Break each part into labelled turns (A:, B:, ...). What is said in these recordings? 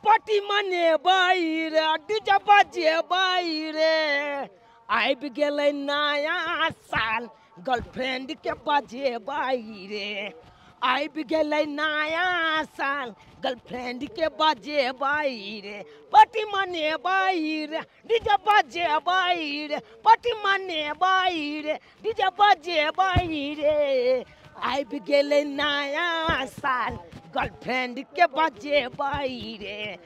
A: Party मनेबै रे, DJ बजेबै रे। आबि गेलै नया साल, गर्लफ्रेंड के बजेबै रे। आबि गेलै नया साल, गर्लफ्रेंड के बजेबै रे। पार्टी मनेबै रे, डीजे बजेबै रे। पार्टी मनेबै रे, डीजे बजेबै रे। आबि गेलै नया साल, गर्लफ्रेंड के बजेबै रे।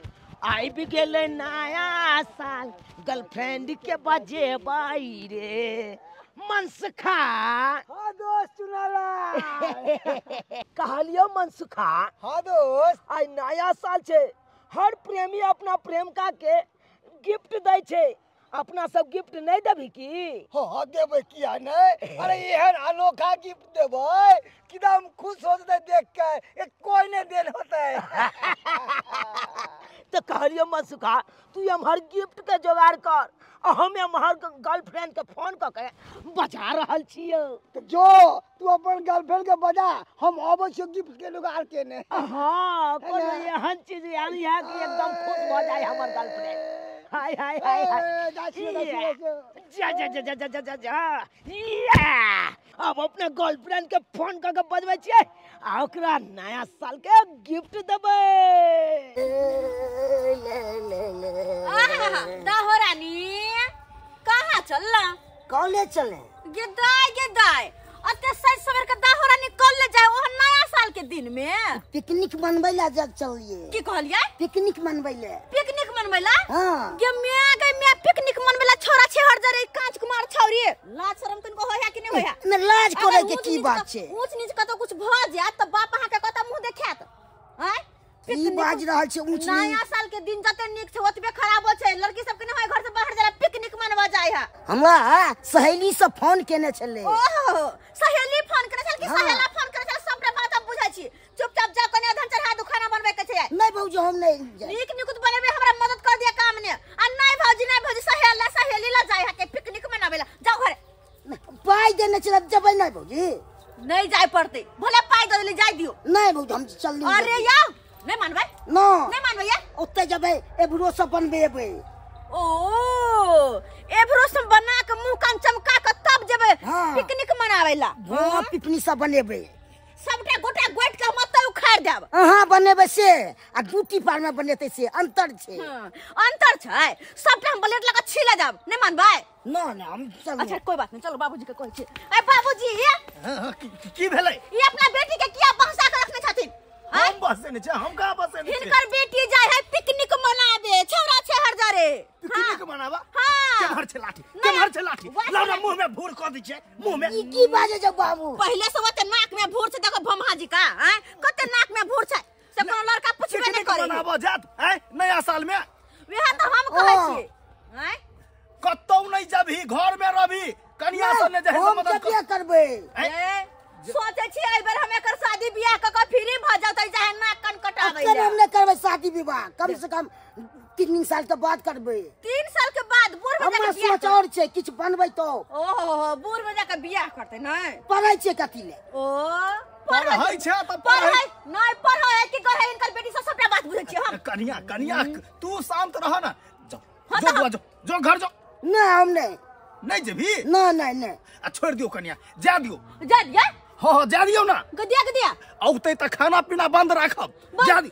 A: आबि गेलै नया साल, गर्लफ्रेंड के बजेबै रे। मनसुखा।
B: हाँ दोस्त चुनाला।
A: कहलियो मनसुखा।
B: हाँ दोस्त।
A: आइ नया साल छे, हर प्रेमी अपना प्रेमिका के गिफ्ट दै छे। अपना सब गिफ्ट नहीं देबी की?
B: हाँ देबै, किया नहीं। अरे एहन अनोखा गिफ्ट देबै कि हम खुश हो जेतै देख के, एक कोई नहीं देल होतै।
A: तो कहलियो मनसुखा, तू एम्हर गिफ्ट के जोगाड़ कर, आ हम एम्हर गर्लफ्रेंड के फोन क के बजा रहल छियौ।
B: तो जो तू अपन गर्लफ्रेंड के बजा, हम अबै छियौ गिफ्ट के जोगाड़ केने।
A: हाँ, कोनो एहन चीज आनी है कि एकदम खुश भ जाए हमर गर्लफ्रेंड। हाय हाय हाय हाय। जा जा जा जा जा जा जा। अब अपने गर्लफ्रेंड के फोन क के बजबै छियै आ ओकरा नया साल के गिफ्ट देबै।
C: आहा दाहो रानी, कहाँ चलला?
D: कॉलेज चले।
C: गेदाय गेदाय, अते सज सवर के दाहो रानी कॉलेज जाए ओह नया साल के दिन में?
D: पिकनिक मनबै ला जग चलिए।
C: की कहलियै?
D: पिकनिक मनबै ला।
C: पिकनिक मनबै ला?
D: हां।
C: गे म्या गे म्या, पिकनिक मनबै ला छोरा छेहर जरे कांच कुमार छौरी। लाज शरम कनको होया कि नै होया?
D: ने लाज करे के की बात छे?
C: ऊंच नीच कतो कुछ भ जात त बाप अहाँ के कत मुंह देखात? आय
D: की बाज रहल छे ऊंच नीच?
C: नया साल के दिन जते नीक छे ओतबे खराब हो छे। लड़की सब के नै होय घर से बाहर जाला पिकनिक मनवा जाय है।
D: हमरा सहेली सब फोन केने छले।
C: ओहो, सहेली फोन केने छल कि सहेला फोन केने छल? सबटा बात हम बुझै छी। चुपचाप जा कने अधन चढ़ा दू, खाना बनबै के छै।
D: नहीं भौजी, हम नहीं जाय।
C: नीक निकुत बनेबे, हमरा मदद कर दिया काम ने। आ नहीं भौजी, नहीं भौजी, सहेला सहेली ला जाय है के पिकनिक मनावे ला। जाओ घरे।
D: पाई देने छले, जबै नहीं भौजी।
C: नहीं जाय पड़ते, भले पाई दे देली, जाय दियो।
D: नहीं भौजी, हम चल।
C: अरे या नहीं मानबै?
D: ना
C: नहीं मानबै या?
D: ओते जबै एबरो सब बनबे एबै।
C: ओ एबरो सब बना के मुंह कान चमका के तब जेबै पिकनिक मनावे ला।
D: हां, पिकनिक सब बनेबै।
C: सबटा गोटा गोट के हम ओते उखाड़ देब।
D: अहाँ बनेबै से आ ड्यूटी पार में बनेतै से अंतर छै।
C: हां, अंतर छै। सबटा हम ब्लेड लगा छीले देब। नहीं मानबै?
D: ना ना, हम चल।
C: अच्छा कोई बात नहीं, चलो बाबूजी के कहै छी। ए बाबूजी,
E: की भेलै?
C: ई अपना बेटी के किया बहसा के रखने छथिन?
E: हम बसे नहीं छे, हम कहाँ बसे नहीं छे?
C: हिनकर बेटी जाय है पिकनिक मनाबे, छौरा छेहर जरे।
E: पिकनिक मनाबा?
C: हां।
E: केम्हर छे लाठी? केम्हर छे लाठी? लाउ ना मुंह में भूर क दै छे, मुंह में।
D: ई की बाजे जो बाबू?
C: पहिले से ओते नाक में भूर छे, देखो भमहा जी का, हैं कते नाक में भूर छे से कोनो लड़का पुछबे नहीं करे।
E: पिकनिक मनाबो जात हैं नया साल में?
C: वएह त हम कहै छी। हैं
E: कतौ नहीं जबही, घर में रहबी, कनिया से ने जे
D: हम
E: मदद
D: कर करबै।
C: सोचे छी एहि बेर हम एकर शादी बियाह क के फ्री भ जतै, चाहे नाक कान कटाबै।
D: अक्कर हम नहीं करबै शादी विवाह, कम से कम 3 साल के बाद करबै।
C: 3 साल के बाद बूढ़ में जाके बियाह?
D: सोच और छै किछ बनबै तो।
C: ओहो, बूढ़ में जाके बियाह करतै? नहीं
D: पढ़ै छै कथी ले?
C: ओ
E: पढ़ै छै त
C: पढ़ै नहीं, पढ़ै है कि कहै इनकर बेटी सब सबटा बात बुझै छी हम।
E: कनिया कनिया तू शांत रह ना, जो जो जो जो घर जो।
D: ना हम नहीं
E: नहीं जेबी।
D: ना नहीं नहीं,
E: आ छोड़ दियो कनिया, जा दियो।
C: जा दिया?
E: हाँ हाँ, जा दियो ना।
C: गदिया गदिया
E: औते त खाना पीना बंद राखब, जा दी।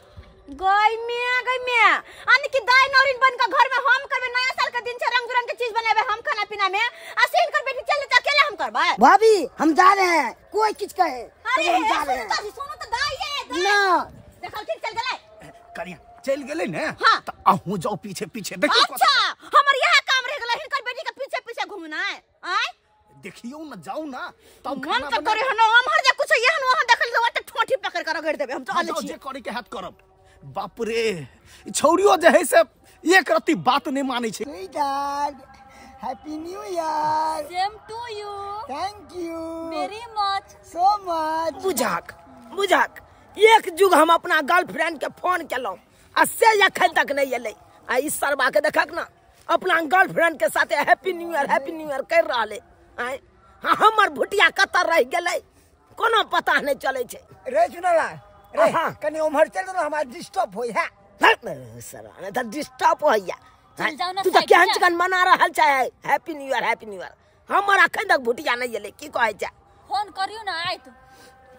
C: गई मिया गई मिया, आन की दाई नौरिन बन के घर में हम करबे नया साल के दिन छै, रंग बिरंग के चीज बनेबे हम खाना पीना में, आ से इनकर बेटी चल त अकेले हम करबै?
D: भाभी हम जा रहे हैं, कोई किछ कहे
C: अरे
D: तो हम जा रहे हैं।
C: सुनो त दाई है दाई।
D: ना
C: देखल ठीक चल गेलै
E: कनिया, चल गेलै ने
C: हां।
E: त अहूं जाओ पीछे पीछे देखियो।
C: अच्छा हमर यह काम रह गेलै, हिनकर बेटी के पीछे पीछे घूमना है। आय
E: देखियो ना, जाओ ना तब
C: मन का करे हन हम हर जा कुछ एहन वहां देखल त ओते ठोठी पकड़ के रगड़ देबे हम। चल
E: छी जे करे के हाथ करब। बाप रे, छौरियो जे है से एक रत्ती बात नहीं मानै छै।
B: Sweetheart, happy new year.
C: Same to you.
B: Thank you
C: very much.
B: So much.
A: बुझाक बुझाक, एक जुग हम अपना गर्लफ्रेंड के फोन केलहुं आ से अखन तक नहीं एलै। आ ई सरबा के देखक ना अपना गर्लफ्रेंड के साथे happy new year happy new year कर रहले। आय हमर भुटिया कतऽ रहि गेलै कोनो पता नहीं चलै छै।
B: रे चुनाला रे, कनी उम्हर चल ना, हमार डिस्टर्ब होय है।
A: सर त डिस्टर्ब होइया। तू त केहन चिकन मना रहल छै happy new year happy new year. हमर अखन तक भुटिया नहीं एलै की कहै छै?
C: फोन करियो ना आयत।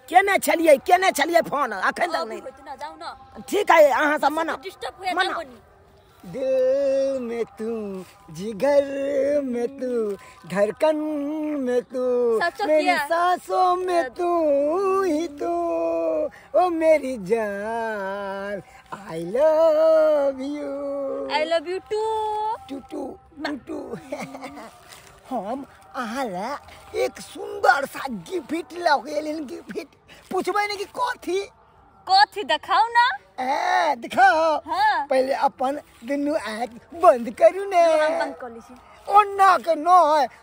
A: केने छलियै केने छलियै फोन अखन तक नहीं।
C: ना जाऊ ना।
A: ठीक है अहाँ सब मना
C: डिस्टर्ब होया ना बनी।
B: दिल में तू जिगर में तू धड़कन में तू मेरी सांसों में तू ही तू ओ मेरी जान I love you.
C: I love you too.
B: Too too too. हम अहाँ ला एक सुंदर सा गिफ्ट लऽ के एलियन। गिफ्ट पूछबै ने कि कथी
C: कथी दिखाओ ना।
B: ए दिखाओ।
C: हाँ।
B: पहले अपन दुनू आँख बंद करू ने।
C: हम बंद कर ली छी।
B: ओना के न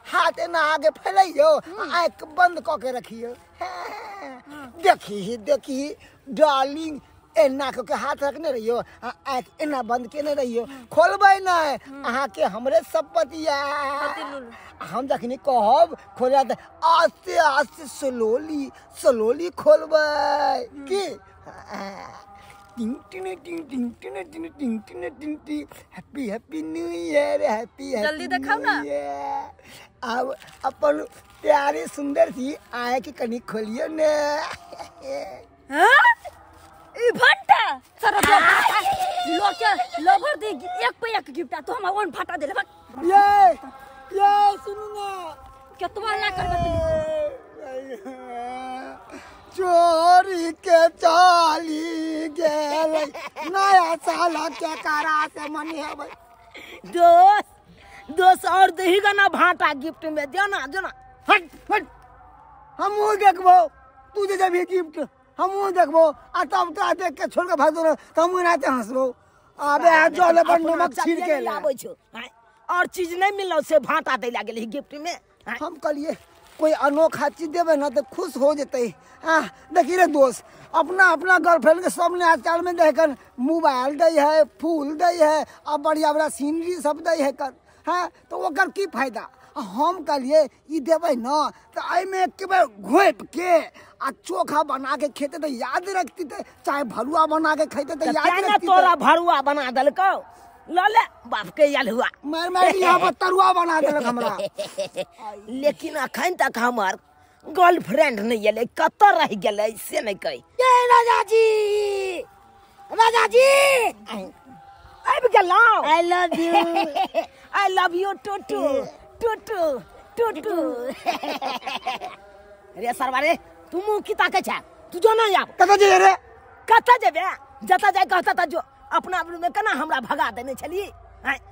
B: हाथ एना आगे फैलैयो आँख बंद क के रखियो। देखी देखी डार्लिंग एना के हाथ रखने रहियो आँख एना बंद केने रहियो खोलबै नै अहाँ के हमरे शपथ या। हम जखनी कहब खोला त आस्ते आस्ते स्लोली स्लोली खोलबै की टिंग टिंग टिंग टिंग टिंग टिंग टिंग टिंग टिंग टिंग happy happy new year happy happy.
C: जल्दी दिखाओ ना।
B: अब अपन प्यारी सुंदर सी आँख कनी खोलियो ने।
C: हां ई भंटा सर लोके लवर दे एक पे एक गिफ्ट तो हम ओन फाटा देले।
B: ये सुनू ना
C: केतवा ला करबे
B: चोरी के चाली गेलै नया साल के करा से मनेबै।
A: दोस्त दोस्त और दही ना भाटा गिफ्ट में देना देना।
B: हट हट हमहू देखबो तू जे जबी गिफ्ट हमहू देखबो आ तब तोरा देख के छोड़ के भागो त हमहू एनाते हंसबो। आबे आ जल पर नमक छीर के
A: लाबै छौ और चीज नहीं मिललो से भाटा दै ला गेली गिफ्ट में।
B: हम कहलिए कोई अनोखा चीज देबै ना तो खुश हो जतै। आ देखी रे दोस्त अपना अपना गर्लफ्रेंड के सब ने आजकल में देखन मोबाइल दै है फूल दै है आ बढ़िया बढ़िया सीनरी सब दै है कर। हाँ तो ओकर की फायदा? हम कहलिए ई देबै न तो एहिमे एक बेर घोपि के आ चोखा बना के खेते तो याद रखती चाहे भरुआ बना के खेते तो याद रखती।
A: तोरा भरुआ बना देलकौ ल ले बाप के आयल हुआ
B: मार मार यहाँ पर तरुआ बना देलक हमरा।
A: लेकिन अखन तक हमर गर्लफ्रेंड नहीं एलै कतऽ रहि गेलै से नहीं कही।
D: ये राजा जी राजा जी
A: आबि गेलौ।
D: I love you
A: I love you too too too too too too. रे सरवा रे तू मुँह की ताकै छै? तू जो ना आब।
B: कतऽ जेबै रे?
A: कतऽ जेबै? जतऽ जाय कहतऽ तऽ जो। अपना में केना हमरा भगा देने छली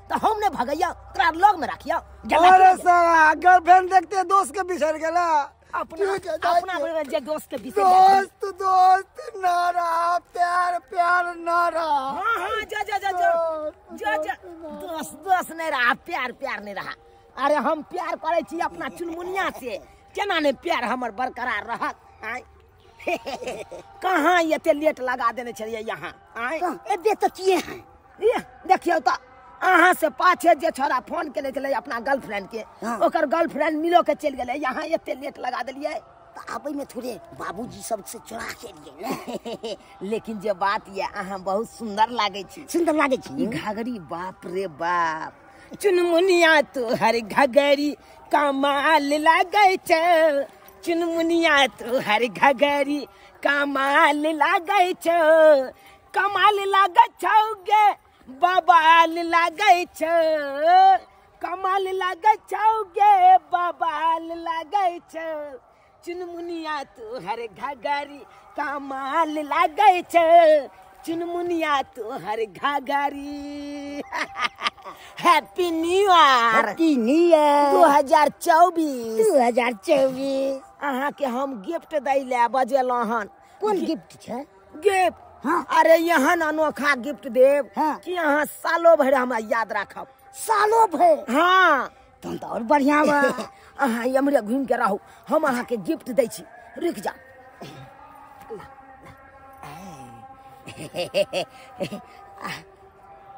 A: तो हम नहीं भगैया तोरा लग में रखियो।
B: अरे साला गर्लफ्रेंड देखते दोस्त के बिसर गेला।
A: अपना अपना जे दोस्त के बिसर
B: दोस्त दोस्त ना रहा प्यार प्यार ना रहा।
A: हां हां जा जा जा जा जा जा दोस्त दोस्त नहीं रहा प्यार प्यार नहीं रहा। अरे हम प्यार करे छी अपना चुनमुनिया से केना ने प्यार हमर बरकरार रहत। आय कहाँ एते लेट लगा देने छलियै यहाँ? आय
D: एबे तो किए हैं
A: ये देखियौ त अहाँ से पाछे जे छोरा फोन केने छलै अपना गर्लफ्रेंड के।
D: हाँ।
A: ओकर गर्लफ्रेंड मिलो के चलि गेलै यहाँ एते लेट लगा देलियै।
D: त आबै में थोड़े बाबूजी सबसे चोरा के लिए ने।
A: लेकिन जे बात ये अहाँ बहुत सुंदर लागै छी।
D: सुंदर लागै छी
A: ई घाघरी बाप रे बाप चुनमुनिया तोहर घघरी कमाल लागै छै। चुनमुनिया तोहर घघरी कमाल लागै छौ कमाल लागै छौ गे बबाल लागै छौ कमाल लागै छौ गे बबाल लागै छौ चुनमुनिया तोहर घघरी कमाल लागै छौ चुनमुनिया तोहर घघरी। Happy new year
D: happy new year
A: 2024
D: 2024।
A: अहाँ के हम गिफ्ट दै ले बजेलहुँ हन।
D: कोन गिफ्ट छै?
A: गिफ्ट?
D: हाँ।
A: अरे एहन अनोखा गिफ्ट देब
D: हाँ।
A: कि अहाँ सालो भरि हमरा याद राखब।
D: सालो भरि?
A: हाँ।
D: तहन तऽ और बढ़िया बा।
A: अहाँ एम्हरे घूमि के रहू हम अहाँ के गिफ्ट दै छी। रुकि जाउ।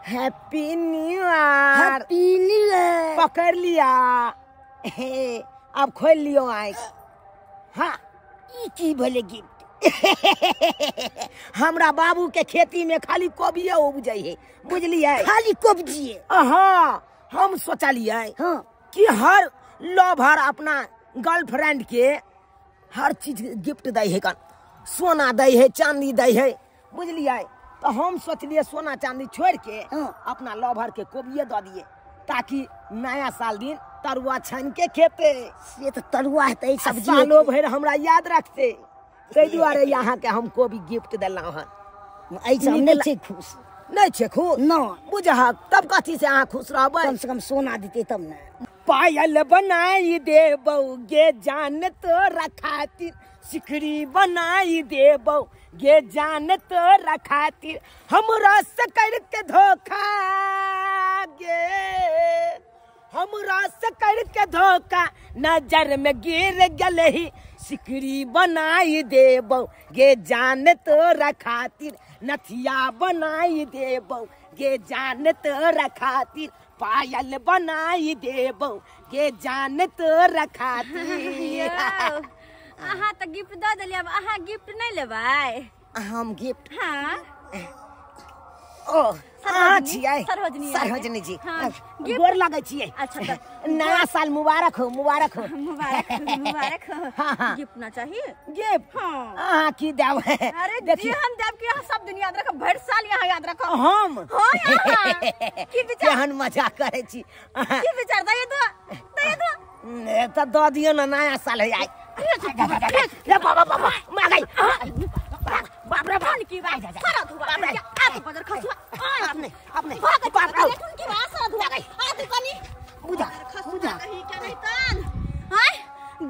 A: Happy new year
D: happy new year.
A: पकड़ लिया अब खोल लियो आँख। हाँ
D: ई की भेलै गिफ्ट?
A: हमरा बाबू के खेती में खाली कोबिये उपजै है, बुझलियै?
D: खाली कोबिये।
A: हाँ, हम सोचलियै
D: हाँ
A: कि हर लवर अपना गर्लफ्रेंड के हर चीज गिफ्ट दै है, कन सोना दै है, चांदी दै है, बुझलियै? तो हम सोचलियै सोना चांदी छोड़ के अपना लवर के कोबिये दऽ दिए ताकि नया साल दिन तरुआ छानि के खेते।
D: से तो तरुआ हेतै, सब्जी
A: सालो भरि हमरा याद रखते, ताहि दुआरे यहाँ के हम कोबी गिफ्ट देलहुँ हन।
D: एहिसँ हम नहि छी खुश।
A: नहि छै खुश?
D: नहि।
A: बुझहक तब कथी से अहाँ खुश रहबै?
D: कम से कम सोना देतै तब ने।
A: पायल बनाई देबौ गे जान तोरा खातिर, सिकड़ी बनाई देबौ गे जान तोरा खातिर, हमरा से करके धोखा गे, हमरा से करके धोखा नजर में गिर गेलही, सिकड़ी बनाई देबौ गे जान तोरा खातिर, नथिया बनाई देबौ गे जान तोरा खातिर, पायल बनाई देबौ गे जान तोरा खातिर।
C: अहाँ तऽ गिफ्ट दऽ देलियै, अब अहाँ गिफ्ट नहि लेबै?
A: हम गिफ्ट?
C: हाँ।
A: ओ अहाँ छियै?
C: सरोजनी।
A: सरोजनी जी,
C: हाँ,
A: गोर लगै छियै।
C: अच्छा,
A: नया साल मुबारक हो। मुबारक हो।
C: मुबारक मुबारक हो।
A: हाँ हाँ।
C: गिफ्ट ना चाहिए?
A: गिफ्ट?
C: हाँ।
A: अहाँ की देबै?
C: अरे जी हम देब कि अहाँ सब दिन याद रखब, भरि साल यहाँ याद रखब।
A: हम?
C: हाँ, यहाँ। की विचार?
A: केहन मजाक करै छी।
C: की विचार? दे दो, दे दो।
A: तऽ दऽ दियौ ने, नया साल है आइ। रे बाबा बाबा मागै, बाप रे बाप,
C: की बात सारा धुआ आ तो बजर खसुआ
A: अपने अपने
C: बाप रे की बात सारा धुआ आ तू कनी
A: बुझा बुझा
C: कहीं के नहीं तन। हां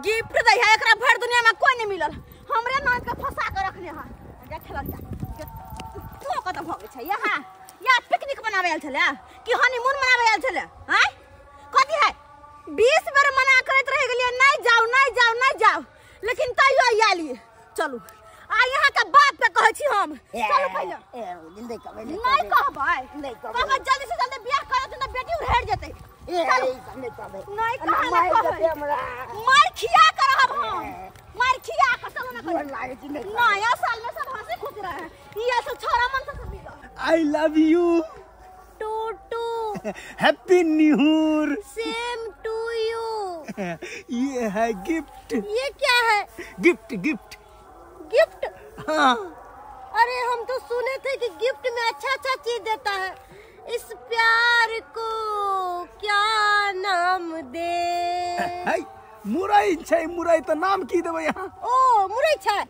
C: गिफ्ट दै है एकरा भर दुनिया में कोई नहीं मिलल, हमरे नाम के फंसा के रखने है। जा खेलल जा, तू कत भगे छै यहाँ? या पिकनिक मनावे आयल छले कि हनीमून मनावे आयल छले? हां कथि है? 20 बेर मना करैत रह गेलियै, नहीं जाओ नहीं जाओ नहीं जाओ, लेकिन तैयो आइली। चलू आ यहाँ के बाप पे कहै छी हम, चलू पहिले। नहीं कहबै,
D: नहीं
C: कहबै, जल्दी से जल्दी बियाह करत त बेटी उड़ेड़ जेतै।
D: नहीं कहबै,
C: नहीं कहबै, मार खिया कर रहब हम, मार खिया कर। चलू ना
D: गोर लागै छी।
C: नया साल में सब हंसी खुशी रहे, ये सब छोरा मन से मिलो।
E: I love you
C: to.
E: Happy new year.
C: Same to you.
E: ये है गिफ्ट।
C: ये क्या है?
E: Gift gift
C: gift?
E: हाँ।
C: अरे हम तो सुने थे कि गिफ्ट में अच्छा अच्छा चीज देता है, इस प्यार को क्या नाम दे?
E: है मुरई छै, मुरई तो नाम की देबै यहाँ?
C: ओ मुरई छै,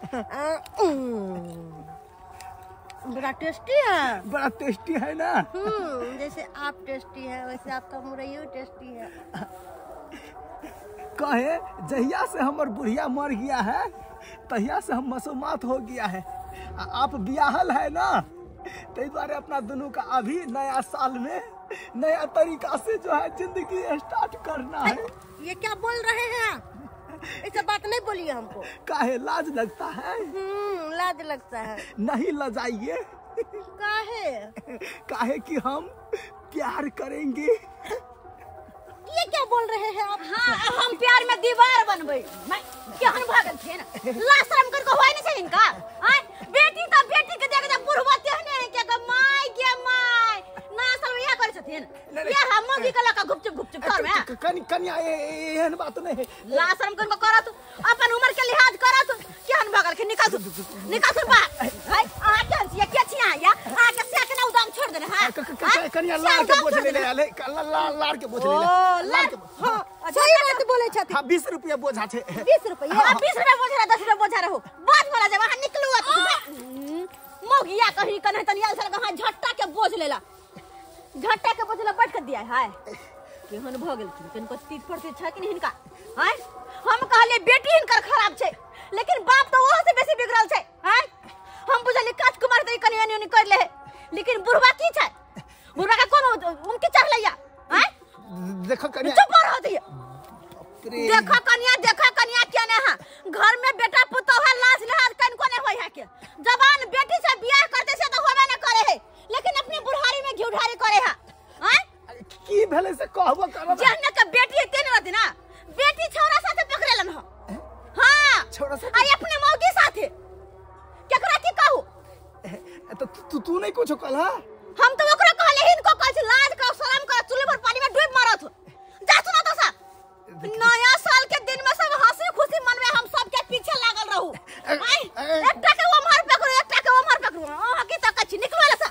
C: बड़ा टेस्टी है।
E: बड़ा टेस्टी है ना?
C: जैसे आप टेस्टी है वैसे आपका मुरैयो टेस्टी है।
E: कहे जहिया से हमर बुढ़िया मर गया है तहिया से हम मसोमात हो गया है। आप बियाहल है ना, तै दुआरे अपना दोनों का अभी नया साल में नया तरीका से जो है जिंदगी स्टार्ट करना है।
C: ये क्या बोल रहे हैं आप? ऐसा बात नहीं बोलिए हमको।
E: काहे लाज लगता है?
C: लाज लगता है।
E: नहीं लजाइए।
C: काहे?
E: काहे कि हम प्यार करेंगे।
C: ये क्या बोल रहे हैं आप? हाँ, हम प्यार में दीवार बनबै। केहन भागल छै ना, लाज शर्म कर के होय नै छै इनका। आय बेटी त बेटी के देख दे बुढ़वा तेहने है के my गे my, ना सब इहे करै छथिन। ये हम मौगी के लका गुपचुप गुपचुप कर में।
E: कनी कनिया एहन बात नहीं है।
C: लाज शर्म कर के करत, अपन उम्र के लिहाज करत। केहन भागल के निकाल निकाल बा। हाय अहाँ केहन छियै, के छियै अहाँ? या अहाँ के से के ना उदाम छोड़ देने। हां
E: कनिया लार के बोझ ले ले, लार के बोझ ले ले।
C: ओ लार, हां सही बात बोलै छथि।
E: हां 20 रुपया बोझा छै।
C: 20 रुपया? हां 20 रुपया बोझा, 10 रुपया बोझा रहो, बात वाला जब अहाँ निकलू मौगिया कहीं कन्हे तनी आयल छल, अहाँ झट्टा के बोझ लेला, झट्टा के बोझ लेला बैठ के दिया। हाय केहन भ गेलखिन, कनिको तीत पड़ते छै कि हिनका? हाय हम कहलियै बेटी हिनकर खराब छै, लेकिन बाप तो ओहो से बेसी बिगड़ल छै। हाय हम बुझलियै काज कुमार त कनि एनी ओनी कर ले, लेकिन बुढ़वा की छै? बुढ़वा के कोन उनके चढ़लैया? हाय
E: देखो कनिया,
C: चुप रह दिया। देखो कनिया, देखो कनिया के ने हां घर में बेटा पुतोह लाज लिहाज कनको ने होय है के। जवान बेटी से बियाह करते से तो होबे न करे है, लेकिन अपने बुढ़ारी में घी ढारी करे है। हां
E: की भेलै से कहबो करब।
C: जहने के बेटी हेते न रहती ना, बेटी छौरा साथे पकड़ेलन हो। हां
E: छौरा साथे,
C: अरे अपने मौगी साथे।
E: तो तू तू नहीं कुछ कहला।
C: हम तो ओकरा कहले हिनको कहै छी लाज कर शरम कर चुल्ही पर पानी में डूब मरत जा सुना तो सा। नया साल के दिन में सब हंसी खुशी मनवे हम सब के पीछे लागल रहू। आई एकटा के ओमहर पकड़ू एकटा के ओमहर पकड़ू अहाँ की तकै छी निकलो ला सा।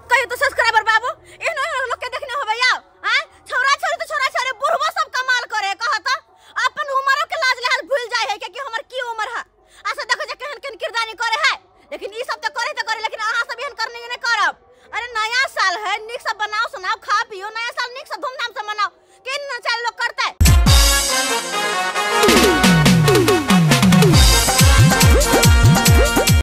C: कहियो तो सब्सक्राइबर बाबू एहनो एहनो लोग के देखने होबै आउ। हां छोरा छोरी तो छोरा छोरी बुढ़बो सब कमाल करे कहत अपन उमरो के लाज लिहाज भूल जाय है कि हमर की उम्र है। अच्छा देखो जे केहन केहन किरदानी करे है लेकिन ई सब तो करे लेकिन अहाँ सब एहन करने नहीं करब। अरे नया साल है निक से बनाओ सुनाओ खा पियो नया साल निक से धूमधाम